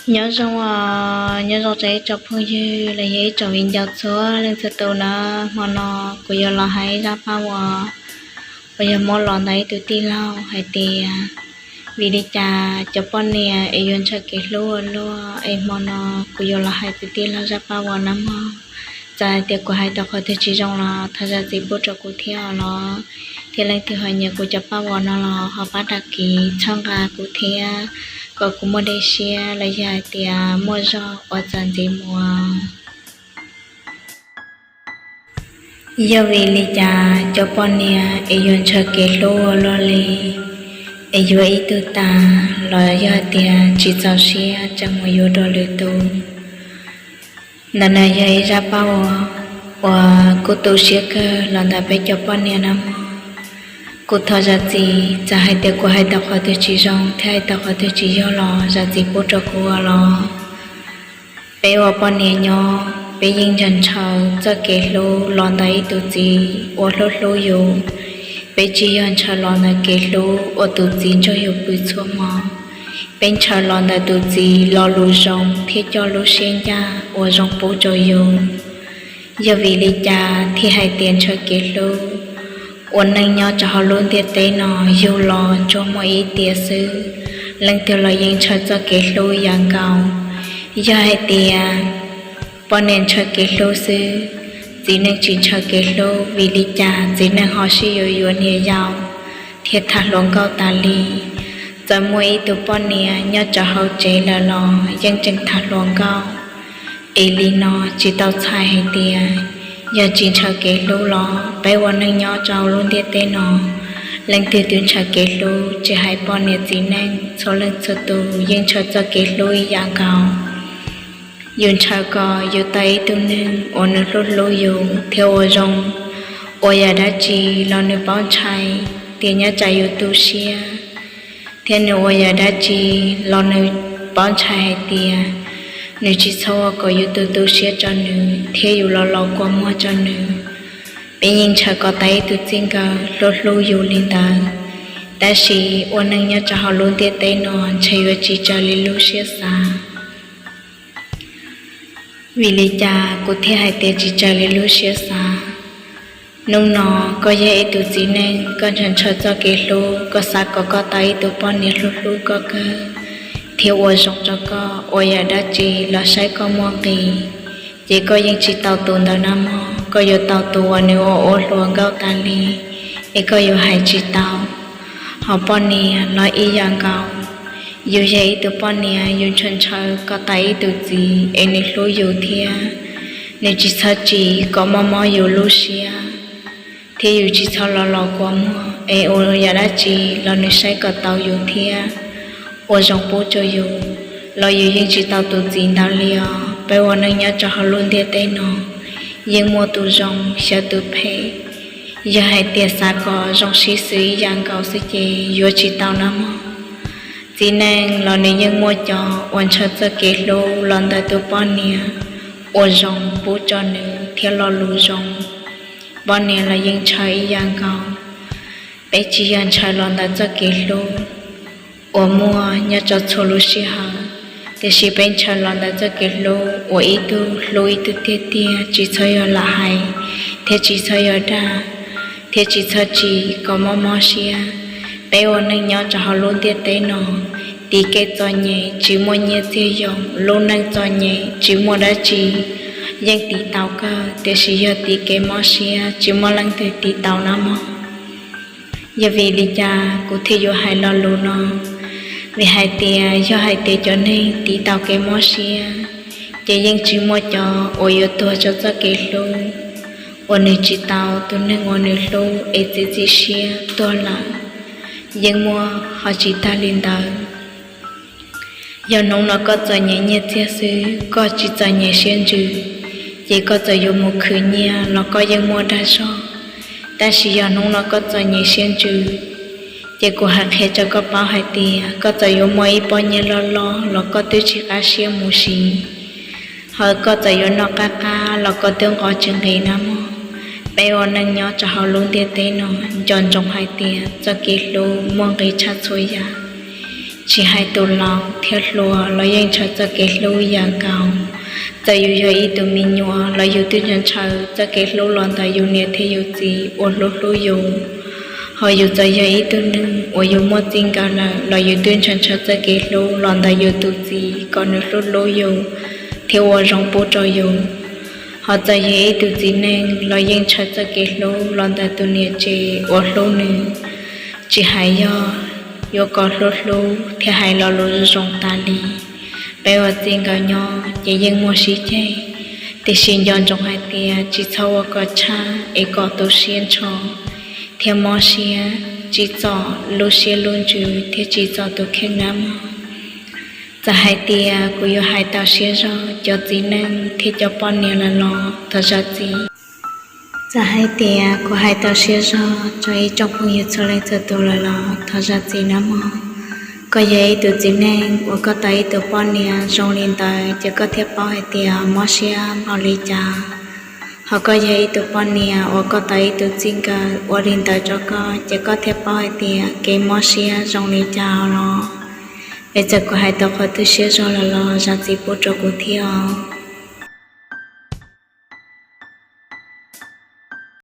Nyob zoo, nyob zoo tsoom ib tsoom phooj ywg los yog ib tsoom viv ncaus txhua leej txhua tus na. Hmo no kuv yuav los hais zaj paj uas, uas yog muab los ntawm ib tug tij laug hais tias vim li cas cov poj niam es yuav ntshaw kev hlub ua luaj. Es hmo no kuv yuav los hais txog tij laug zaj paj uas na mog. Txawm hais tias kuv hais tau qhov twg tsis zoo los thov zam txim pub rau kuv thiab os los. Thiab leej twg ho nyiam kuv cov paj uas no los ho pab dag kiv txhawb nqa kuv thiab, kom kuv muaj dej siab los yog hais tias muaj zog ua txuas ntxiv mus. Yog vim li cas cov poj niam es yuav ntshaw kev hlub ua luaj li, es yuav ib tug tas los yog hais tias tsis txaus siab tseem mus yuav dua lwm tus? Ntawm no yog ib zaj paj uas, uas kuv tu siab kawg los ntawm peb cov poj niam na mog. Kuv thov zam txim, txawm hais tias kuv hais tau qhov twg tsis zoo thiab hais tau qhov twg tsis yog los zam txim pub rau kuv os los. Peb ua poj niam nyob peb yeej ntshaw ntshaw txoj kev hlub los ntawm ib tus txiv uas hlub hlub yus. Peb tsis yog ntshaw los ntawm kev hlub uas tus txiv nrog yus pw txhua hmo. Peb ntshaw los ntawm tus txiv lo lus zoo thiab coj lub siab ncaj uas zoo pub rau yus. Yog vim li cas thiaj hais tias ntshaw kev hlub? Ua neej nyob rau hauv lub ntiaj teb no yug los tsuas muaj ib tiam xwb, leej twg los yeej ntshaw txoj kev hlub yam nkaus. Yog hais tias poj niam ntshaw kev hlub xwb, txiv neej tsis ntshaw kev hlub, vim li cas txiv neej ho sib yuav yuav niam yau thiab tham hluas nkauj tas li? Txawm muaj ib tug poj niam nyob rau hauv tsev lawm los yeej tseem tham hluas nkauj. Es li no tsis tau txhais hais tias yog tsis ntshaw kev hlub los? Peb ua neej nyob rau hauv lub ntiaj teb no, leej twg twb ntshaw kev hlub, tsis hais poj niam txiv neej, txhua leej txhua tus yeej ntshaw txoj kev hlub ib yam nkaus. Yus ntshaw kom yus tau ib tug neeg uas nws hlub hlub yus thiab ua zoo, ua yam dab tsi los nws paub ntshai tias nyob tsam yus tu siab, thiab nws ua yam dab tsi los nws paub ntshai hais tias nws tsis txhob ua kom yus tu tu siab rau nws thiab yus los los kua muag rau nws. Peb yeej ntshaw kom tau ib tug txij nkawm hlub hlub yus li ntawd, tab sis ua neej nyob rau hauv lub ntiaj teb no ntshe yuav tsis raws li lub siab xav. Vim li cas kuv thiaj hais tias tsis raws li lub siab xav? Hnub no koj yog ib tug txiv neej, koj ntshaw ntshaw txoj kev hlub, koj xav kom koj tau ib tug poj niam hlub hlub koj kawg thiab ua zoo rau koj, ua yam dab tsi los saib koj muaj nqis, ces koj yeej tsis tau tus ntawd na mog. Koj yuav tau tus uas nws ua ua hluas nkauj tas li, es koj yuav hais tsis tau. Ho poj niam los ib yam nkaus, yus yog ib tug poj niam, yus ntshaw ntshaw kom tau ib tus txiv es nws hlub yus thiab nws tsis txhob tsim kom mob mob yus lub siab, thiab yus tsis txhob los los kua muag es ua yam dab tsi los nws saib kom tau yus thiab ua zoo pub rau yus, los yus yeej tsis tau tus txiv ntawd li os. Peb ua neej nyob rau hauv lub ntiaj teb no yeej muaj tus zoo xyaw tus phem. Yog hais tias xav kom zoo sib xws ib yam nkaus xwb ces yuav tsis tau na mog. Txiv neej los nws yeej muaj cov uas ntshaw txoj kev hlub los ntawm tus poj niam ua zoo pub rau nws thiab lo lus zoo. Poj niam los yeej ntshaw ib yam nkaus. Peb tsis yog ntshaw los ntawm txoj kev hlub uas muaj nyob rau txhua lub sij hawm, tiam sis peb ntshaw los ntawm txoj kev hlub uas ib tug hlub ib tug tiag tiag, tsis txhob yog lam hais thiab tsis txhob yog dag thiab tsis txhob tsim kom mob mob siab. Peb ua neej nyob rau hauv lub ntiaj teb no, tiv kev txom nyem tsis muaj nyiaj txiag yoo, lub neej txom nyem tsis muaj dab tsi yeej tiv tau kawg, tiam sis yog tiv kev mob siab tsis muaj leej twg tiv tau na mog. Yog vim li cas kuv thiaj yuav hais lo lus no? Vim hais tias yog hais tias cov neeg tiv tau kev mob siab, ces yeej tsis muaj cov uas yuav tuag rau txoj kev hlub, uas nws tsis tau tus neeg uas nws hlub es txiav txim siab tuag lawm. Yeej muaj, ho tsis tag li ntawd. Yog hnub no koj txom nyem nyiaj txiag xwb, koj tsis txom nyem siab ntsws, ces koj txawm yuav mus khwv nyiaj los koj yeej muaj dag zog. Tab sis yog hnub no koj txom nyem siab ntsws, ces kuv hais qhia rau koj paub hais tias koj txawm yuav muaj ib pob nyiaj loj loj los koj twb tsis qab siab mus siv, ho koj txawm yuav noj qab qab los koj twb nqos tsis nqis na mog. Peb ua neej nyob rau hauv lub ntiaj teb no, nco ntsoov hais tias txoj kev hlub muaj nqis tshaj txhua yam. Tsis hais tus laus thiab hluas los yeej ntshaw txoj kev hlub yam nkaus. Txawm yus yog ib tug me nyuam los yus twb ntshaw ntshaw txoj kev hlub los ntawm yus niam thiab yus txiv uas hlub hlub yus. Hos yus txawm yog ib tug neeg uas yus muaj txij nkawm lawm los yus twb ntshaw ntshaw txoj kev hlub los ntawm yus tus txiv kom nws hlub hlub yus thiab ua zoo pub rau yus. Hos txawm yog ib tug txiv neej los yeej ntshaw txoj kev hlub los ntawm tus niam tsev uas hlub nws, tsis hais yog yuav kom hlub hlub thiab hais lo lus zoo zoo tas li. Peb ua txij nkawm nyob ces yeej muaj sib ceg, tiam sis nco ntsoov hais tias tsis txhob ua kom tshaj es kom tu siab ntsho thiab mob siab, tsis txom lub siab lub ntsws thiab tsis txom tus kheej nawb mog. Txawm hais tias kuv yuav hais tau siab zog cov txiv neej thiab cov poj niam lawm los thov zam txim. Txawm hais tias kuv hais tau siab zog rau ib tsoom phooj ywg txhua leej txhua tus lawm los thov zam txim nawb mog. Koj yog ib tug txiv neej uas koj tau ib tug poj niam zoo li ntawd ces koj thiaj paub hais tias mob siab npaum li cas. Hos koj yog ib tug poj niam uas koj tau ib tug txij nkawm ua li ntawd rau koj ces koj thiaj paub hais tias kev mob siab zoo li cas los. Es txawm kuv hais tau qhov twg siab zog lawm los zam txim pub rau kuv thiab os.